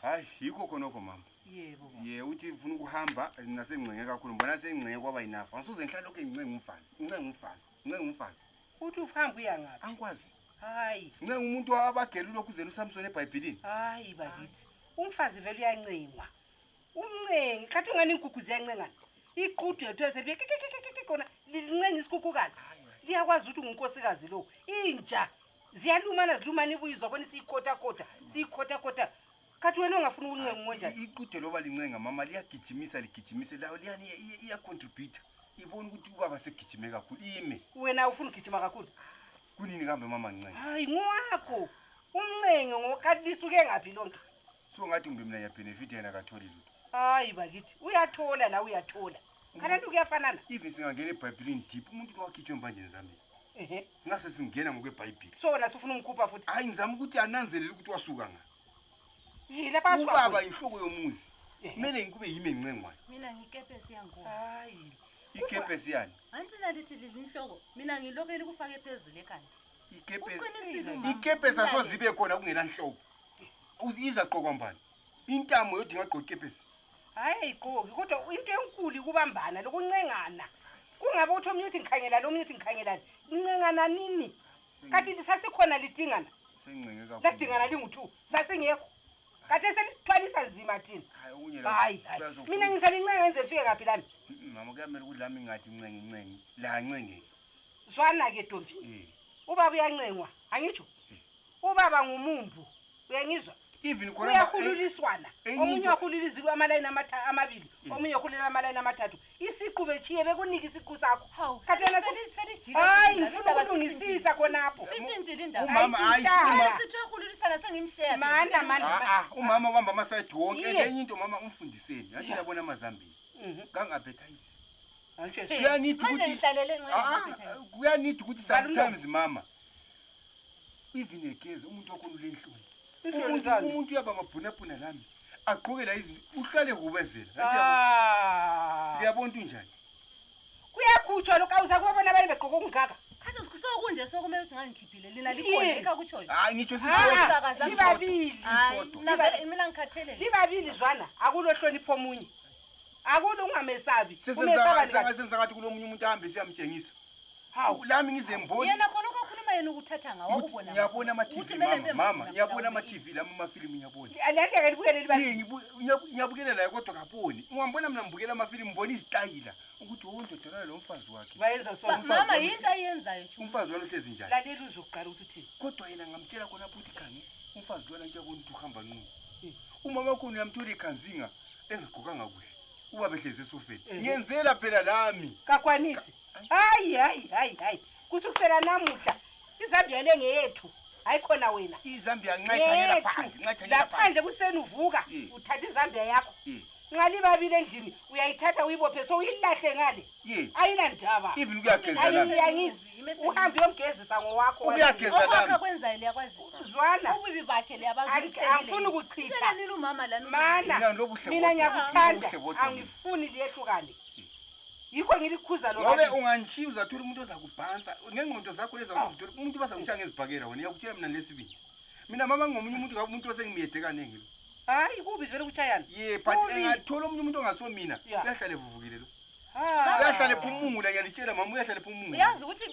Hayi yikho khonokho mama. Yebo. Ye uthi ufuna ukuhamba nasengcenge kakhulu mbona sengcenge kwaba enough. Angisoze ngihlale lokho ngicenge umfazi. Uthi ufamba uya ngaphi? Angikwazi. Hayi. Ngicenge umuntu abagela ulokuzela uSamson eBhayibhelini. Hayi bakithi. Umfazi vele uyancengwa. Umncengi, kathi ungani inkukhu ziyancengana. Iqhudu yethu esethi kona lincenga isikhukukazi. Liyakwazi ukuthi ungunkosikazi lo. Inja ziyalumana ibuyizwa bona siyikhota. Kathi wena ungafuna ukuncenga ngonjani? Iqhudu loba lincenga mama liyagijimisa lawo liyani iya contribute. Ibona ukuthi ubaba segijime kakhulu ime. Wena ufuna ukugijima kakhulu? Kunini kambe mama ncenga? Hayi ngowakho. Umncenge ngokathi lisuke ngaphi lonke? So ngathi ngimbe mina benefit yena katholi lutho. Hayi bakithi, uyathola la uyathola. Kanti kuyafanana. Even singangena eBhayibhelini deep umuntu wakhitshwe manje zami. Ngase singena ngokweBhayibheli. So wena sifuna umkhupha futhi. Hayi ngizama ukuthi ananzelele ukuthi wasuka nga. Yini basuka? Ubaba inhloko yomuzi. Kumele ngikube yimi encengwayo. Mina ngikepesi yangu. Hayi. Ikepesi yani. Anti nalithi lizinhloko. Mina ngilokele kufake phezulu ekhanda. Ikepesi asozibe khona kungena inhloko. Uziza qoqa mbani? Intamo yodinga gqoka ikepesi. Hayi igqoki kodwa into enkulu kubambana lokuncengana. Kungabe uthi omunye uthi ngikhangela lo omunye uthi ngikhangelana. Incengana nini? Kathi lisasikhona lidingana. Sengcenge kakhulu. Ladingana lingu2 sasingekho. Kathi selithwalisa nzima thina. Hayi okunye la. Hayi. Mina ngisalincenga enze fike kaphi lami? Mama kuyamela ukuthi lami ngathi incenge. La ncenge. Zwana ke Ntombi. Ubaba uyancengwa, angitsho. Ubaba ngumumbu. Uyangizwa? Even khona uyakhululiswana. Omunye wakhululisa kwamalini amabili, omunye wakhululela amalini amathathu. Isiqhube echiye bekunika isiqhu sakho. Kathi wena selijika. Hayi ngifuna ukulungisisa khonapho. Sitshintshile indaba. Umama hayi sithi wakhululisana sengimshaya. Mana. Umama ubamba amasayidi wonke lenye into mama umfundiseni. Yathi yabona amazambini. Kangaphethayisi. Kuyanidi ukuthi kuyanidi ukuthi sometimes mama even egeze umuntu okhulula enhloni. Umuntu uyaba mabhunabhuna lami agqoke la izinto uhlale kubezela ngiyabona unjani kuyakhutshwa lokho awuzakubona abanye begqoka okungaka khathi sokunje sokumele ukuthi ngangikhiphile lina likhona ekakutshoyo hayi ngitsho sisodwa libabili mina ngikhathele libabili zwana akulohlonipho omunye akulo ungamesabi senza ngathi kulo munye umuntu ahambe siyamtshengisa hawu lami ngizemboni yena khona ukukhuluma yena ukuthatha ngawo wakubona ngiyabona ama-TV mama ngiyabona ama-TV lami amafilimu ngiyabona aliyake libukele libabili ngiyabukela la kodwa ngaboni ungambona mina ngibukela amafilimu ngibona izitayila ukuthi wondodelana lo mfazi wakhe bayenza so mama yinto ayenzayo umfazi walo hlezi njani lalela uzokuqala ukuthi uthini kodwa yena ngamtshela khona futhi khange umfazi lona nje akubona ukuthi uhamba nqunu umama wakho uyamthola ikhanzinga engigqokanga kuhle uba behleze esofeni ngiyenzela phela lami kakwanisi hayi kusukusela namuhla iZambia lengeyethu hayikhona wena iZambia ncaithanyela phandle laphandle kuseni uvuka uthatha iZambia yakho ngalibabili endlini uyayithatha uyibophe so uyilahle ngale ayina ndaba even kuyageza la uhambe uyomgezisa ngowakho uyageza la wakho kwenza liyakwazi zwana ubibi bakhe liyabazuthela angifuni ukuchitha nini umama lana mina ngiyakuthanda angifuni liyehlukane yikho ngilikhuza lo ngobe ungangishiya uzathola umuntu ozakubhansa ngengqondo zakho leza uzothola umuntu bazakushaya ngezibhakela wena uyakutshela mina lesibili mina mama ngomunye umuntu osengimiyede kanenge lo hayi kubi vele kuchayana but engathola omunye umuntu ongasomina uyahlala evuvukile lo uyahlala ephumula ngiyalitshela mama uyahlala ephumula uyazi ukuthi